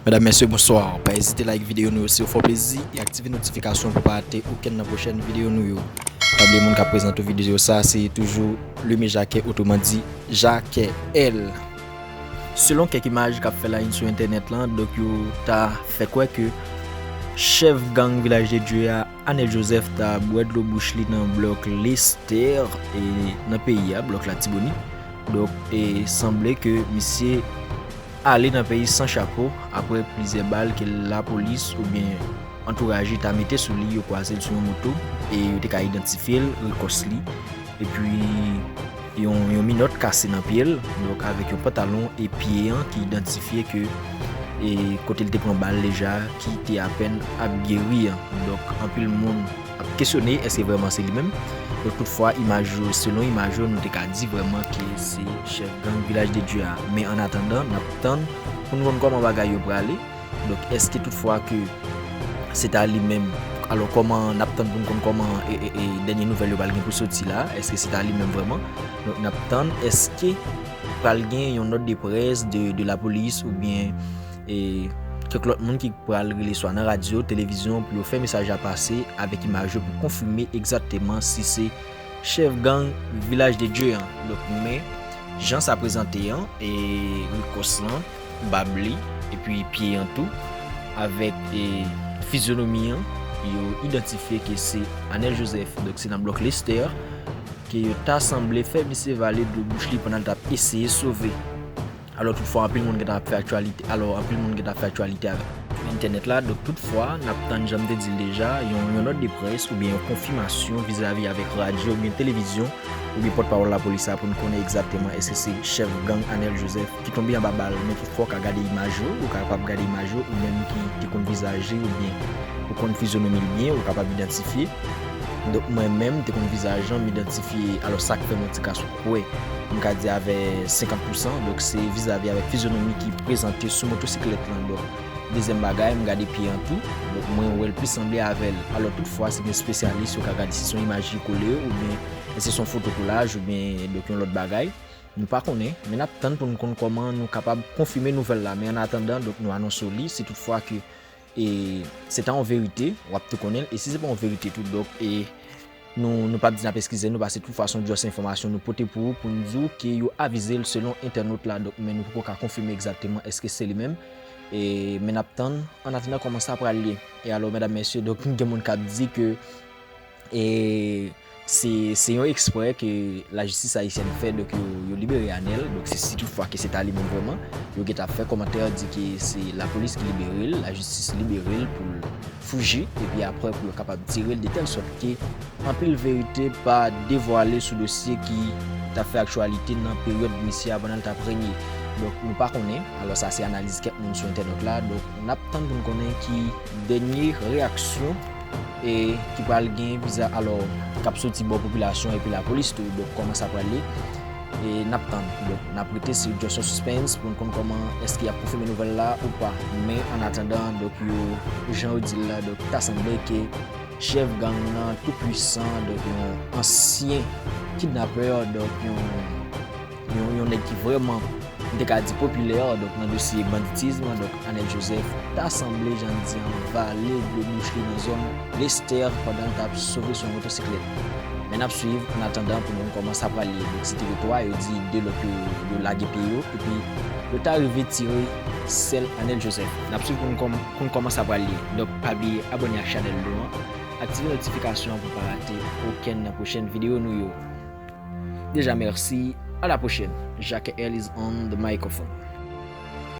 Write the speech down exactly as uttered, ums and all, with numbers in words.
Medam, mesye, bonswa. Pa ezite like videyo nou yo si yo fè w plezi e aktive notifikasyon pou pa rate okenn nan pwochèn videyo nou yo. Pa bliye moun k ap prezante w videyo sa, se toujou Lumi Jacquet, otreman di Jacquet L. Selon kèk imaj k ap fè lawin sou entènèt lan, donk yo ta fè kwè ke chèf gang Vilaj de Dye a, Anèl Joseph, ta bwè dlo bouch li nan blòk Lestè, e, nan peyi a, blòk Latibonit. Donk, e, sanble ke misye ale nan peyi san chapo apre plizyè bal ke lapolis oubyen antouraj li ta mete sou li, yo kwaze l sou yon moto e yo te ka idantifye l, rekòs li, epi yon, yon minòt kase nan pye l, donk avèk yon pantalon e pye an ki idantifye ke e kote l te pran bal deja, ki te apèn ap geri an. Donk, anpil moun ap kesyone èske vrèman se li menm. Donk, toutfwa, imaj yo, selon imaj yo, nou te ka di vrèman ke se chèf gang Vilaj de Dye a. Men annatandan, n ap tann pou n konn kòman bagay yo prale. Donk, èske toutfwa ke se ta li menm, alò, kòman n ap tann pou n konn kòman e, e, e, dènye nouvèl yo pral gen pou soti la, èske se ta li menm vrèman? Donk, n ap tann èske pral gen yon nòt de près de, de lapolis oubyen e, kèk lòt moun ki pral rele swa nan radyo, televizyon, pou yo fè mesaj la pase avèk imaj yo pou konfime egzakteman si se chèf gang Vilaj de Dye an. Donk, men jan sa prezante an, e, rekòs lan, bab li, epi pye an tou, avèk, e, fizyonomi an, yo idantifye ke se Anèl Joseph, donk se nan blòk Lestè, ke yo ta sanble fè misye vale dlo bouch li pandan l t ap eseye sove. Alò, toutfwa, anpil moun gentan ap fè aktyalite, alò, anpil moun gentan ap fè aktyalite avèk entènèt la. Donk, toutfwa, n ap tann, jan m te di l deja, yon, yon nòt de près oubyen yon konfimasyon vizavi avèk radyo oubyen televizyon oubyen pòtpawòl lapolis la pou n konnen egzakteman èske se chèf gang Anèl Joseph ki tonbe anba bal. Men toutfwa, w ka gade imaj yo, ou kapab gade imaj yo, ou menm ki te konn vizaj li oubyen ou konn fizyonomi l byen, ou kapab idantifye. Donk, mwen menm, m te konn vizaj lan, m idantifye, alò, sa k fè m yon ti ka sou kwè, m ka di avè senkant pousan, donk se vizavi avèk fizyonomi ki prezante sou motosiklèt lan. Donk, dezyèm bagay, m gade pye an tou, donk mwen wè l plis sanble avè l. Alò, toutfwa, se gen espesyalis yo ka gade si se yon imaj ki kole oubyen si se yon foto kolaj oubyen, donk, yon lòt bagay. Nou pa konnen, men n ap tann pou n konn kòman nou kapab konfime nouvèl la. Men annatandan, donk, nou anonse w li, si toutfwa ke e se ta yon verite, w ap tou konnen l. E si se pa yon verite tou, donk, e nou, nou p ap di n ap eskize nou, paske toutfwa se yon just enfòmasyon nou pote pou ou, pou n di w ke yo avize l selon entènot la, donk, men nou poko ka konfime egzakteman èske se li menm. E, men n ap tann, annatandan, kòman sa pral ye. E alò, medam, mesye, donk, gen moun k ap di ke e se, se yon eksprè ke lajistis ayisyèn fè, donk yo, yo libere Anèl. Donk se si toutfwa ke se ta li menm vrèman, yo gentan ap fè kòmantè di ke se lapolis ki libere l, lajistis libere l pou l fouji, epi apre pou yo kapab tire l, de tèl sòt ke anpil verite pa devwale sou dosye ki t ap fè aktyalite nan peryòd misye a pandan l t ap renye. Donk nou pa konnen, alò sa se analiz kèk moun sou entènèt la, donk n ap tann pou n konnen ki dènye reyaksyon e ki pral gen viza, alò, k ap soti bò popilasyon epi lapolis tou. Donk, kòman sa pral ye? E n ap tann. Donk, n ap rete, se just yon suspense pou n konn kòman èske y ap konfime nouvèl la ou pa. Men, annatandan, donk, yo, jan yo di l la, donk, ta sanble ke chèf gang nan tou pwisan, donk, yon ansyen kidnapè, donk, yon yon, yon nèg ki vrèman, m te ka di, popilè, donk, nan dosye banditism, donk, Anèl Joseph ta sanble, jan di an, vale dlo bouch li nan zòn Lestè pandan l t ap sove sou yon motosiklèt. Men n ap swiv, annatandan, pou nou kòman sa pral ye. Donk, se te yo twa, yo di de lòt yo, yo lage pye yo, epi yo ta rive tire sèl Anèl Joseph. N ap swiv pou nou kòm-, pou nou kòman sa pral ye. Donk, pa bliye abòne ak chanèl nou an, aktive notifikasyon an pou pa rate okenn nan pwochèn videyo nou yo. Déjà merci, à la prochaine. Jacques L is on the microphone.